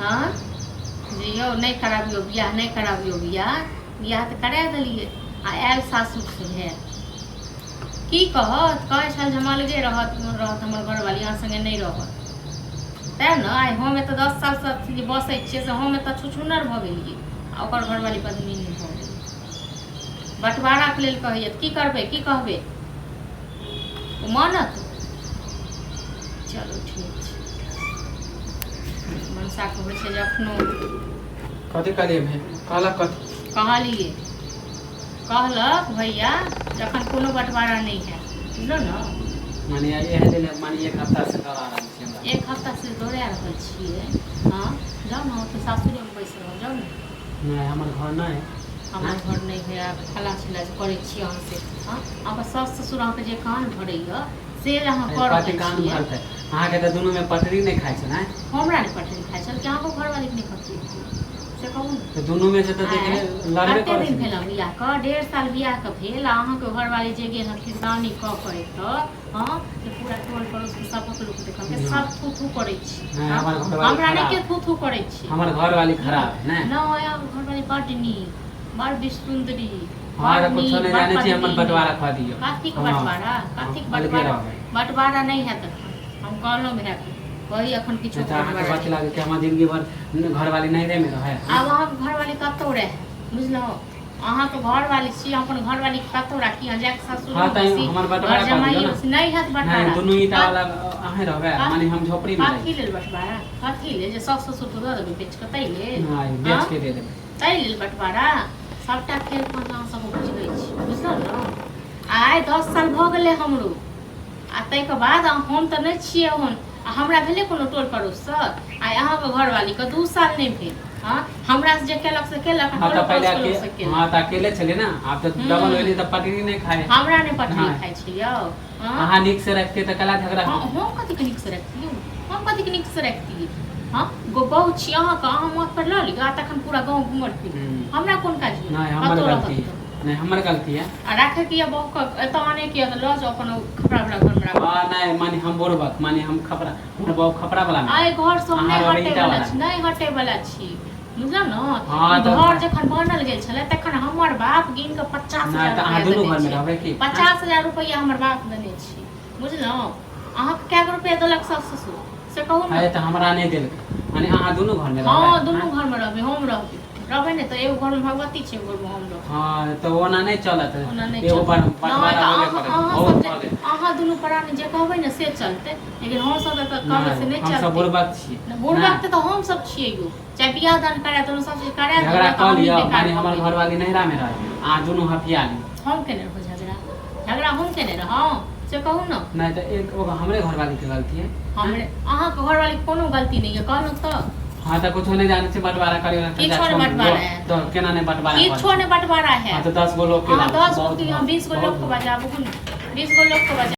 हँ जे यौ नहि कराबियौ बियाह, नहि कराबियौ बियाह, बियाह तऽ करा देलियै आ आयल सासुरसँ भेल की कहत, कहै छल जे हम अलगे रहत रहत हमर घरवाली, अहाँ सङ्गे नहि रहत। तेँ ने आइ हम एतऽ 10 सालसँ जे बसै छियै से हम एतऽ छुछुन्नर भऽ गेलियै आ ओकर घरवाली पद्मिनी भऽ गेलै। बँटवाराके लेल कहैए तऽ की करबै, की कहबै, ओ मानत? चलू ठीक छै। मनसाके होइ छै जे एखनो कथी कहलियै भैया? कहलक कथी? कहलियै, कहलक भैया जखन कोनो बँटवारा नहि हैत, बुझलहुँ ने? माने एहन लेल माने एक हफ्ता से दौड़ा रहल छी हमरा। एक हफ्ता से दौड़ा रहल छियै। हँ, जाउ ने ओतऽ सासुरेमे बैस रहब, जाउ ने। नहि, हमर घर नहि। हमर घर नहि है, फला चिल्ला जे करै छियै अहाँ से। हँ, अहाँके सास ससुर अहाँके जे कान भरैए से अहाँ कऽ रहल कथी कान छियै। भरतै? अहाँके तऽ दुनूमे पटरी नहि खाइ छै ने? हमरा नहि पटरी खाइ छल कि अहाँके घरवालीके नहि पटरी खाइ, से कहू ने। तऽ दुनूमे से तऽ आँय, देखले लड़बे कते करै दिन छै। भेल बियाह के? 1.5 साल बियाह के भेल आ अहाँके घरवाली जे गेल हँ किरदानी कऽ के एतऽ, हँ, से पूरा टोल पड़ोस के सबक लोक देखलकै, सब थू थू करै छै। नहि, हँ, हमर घरवाली हमरा नहि खराब। के थू थू करै छै। हमर घरवाली खराब है ने? नहि, अहाँके घरवाली बड्ड नीक, बड़ सुन्दरी। हँ, बड़ तऽ कुछो नीक, नहि बड़ जानै छी, हमर पद्मिनी। बँटवारा कऽ दियौ। कथीके हँ, बँटवारा? कथीके अलगे बँटवारा? रहबै। बँटवारा नहि हैत एखन, हम कहलहुँ भायके कही एखन किछो नहि तऽ अहाँके बँटवारा कथी नहि। लागै कि हमर जिंदगी भर घरवाली नैहरेमे रहै? आब अहाँके घरवाली कतहु रहै, बुझलहुँ? अहाँके घरवाली छी, अपन घरवाली कतहु राखी, अहाँ जाके सासुर हँ, तऽ बसी, हमर घर बँटवारा कऽ दियौ जमाइयो ने। बसी, नहि हैत नहि, बँटवारा। दुनू ईटा वाला अहें रहबै, माने हम झोपड़ी मे कथी रहबै। लेल बँटवारा? कथी लेल? जे सासु ससुरके दऽ देबै बेच कऽ ताहि लेल? नहि, हँ, बेच के दे देबै। ताहि लेल बँटवारा? सभटा खेल पान अहाँ सब बुझै छी, बुझलहुँ ने? आइ 10 साल भऽ गेलै हमरो आ ताहिके बाद हम तऽ नहि छियै ओहन आ हमरा भेलै कोनो टोल पड़ोससँ। आइ अहाँके घरवालीके 2 साल नहि भेल। हँ, हमरासँ जे केलक से केलक आ हँ, टोलो तऽ पहिले पड़ोसके लोकसँ केलक। हँ, तऽ अकेले छलियै ने, आब तऽ डबल होइली तऽ पटरी नहि खाइ। हमरा नहि पटरी नहि। खाइ छै यौ। हँ। अहाँ नीक से रखतियै तऽ कला झगड़ा हँ, होतै। हम कथीके नीकसँ रखतियै? हम कथीके नीकसँ रखतियै? हँ, गो बहु छी अहाँके, अहाँ माथ पर लऽ लिअ आ तखन पूरा गाँव घूमल फिरू। हमरा कोन काज यऽ? नहि, हमर कतहु रहत गलती है। तऽ नहि, हमर गलती है। आ राखैके यऽ बहुके एतऽ आनैके यऽ तऽ लऽ जाउ अपन ओ खपड़ा वला घरमे राखू। हँ, नहि, माने हम बुड़बक, माने हम खपड़ा, हमर बहु खपड़ा वाला मे। आइ घरसँ हम अहाँ नहि रहबै हटै ईटा वला वाला छी, मे। नहि हटै वला छी, बुझलहुँ ने? हँ, ई तऽ घर जखन बनल गेल छलै तखन हमर बाप गिन कऽ पचास नहि हजार तऽ अहाँ रुपैआ दुनू देने घरमे छै। रहबै की? 50,000 रुपैआ हमर बाप देने छै, बुझलहुँ? अहाँके कए गो रुपैआ देलक सास ससुर, से कहू ने। अरे, तऽ हमरा नहि देलकै, माने अहाँ दुनू घरमे रहबै? हँ, दुनू घरमे रहबै, हम रहबै, रहबै ने तऽ एगो घरमे भगवती छै, एगो घरमे हम रहबै। हँ, तऽ ओना नहि चलत। ओना नहि एगो चलत। नहि बँटवारा तऽ होबे अहाँ करत। अहाँ बहुत सब जे भऽ गेल। अहाँ दुनू प्राणी जे कहबै ने से चलतै, लेकिन हमसब तऽ कहबै से नहि, नहि हमसब चलतै। बुड़बक छियै। बुड़बक नहि तऽ हमसब छियै यौ, चाहे बियाह दान करा देलहुँ, सब चीज करा झगड़ा देलहुँ तऽ कऽ हमही लिअ, बेकार माने भऽ हमर गेलियै। घरवाली नैहरामे रहै, अहाँ दुनू हफिया लिअ। हम केने रहौं झगड़ा? झगड़ा हम केने रहौं, से कहू ने। नहि तऽ एक ओ हमरे घरवालीके गलती है। हमरे अहाँके घरवालीके कोनो गलती नहि यऽ, कहलहुँ तऽ। हँ, तऽ कुछो नहि जानै छी, बँटवारा करे वाला। किछो नहि बँटवारा है। तऽ केना नहि बँटवारा किछो नहि बँटवारा है। हँ, तऽ 10 गो लोकके अहाँ लाबू। 10 गो बहुत की, भऽ 20 गो बहुत लोकके भऽ बजाबू ने, 20 गो लोकके बजाबू।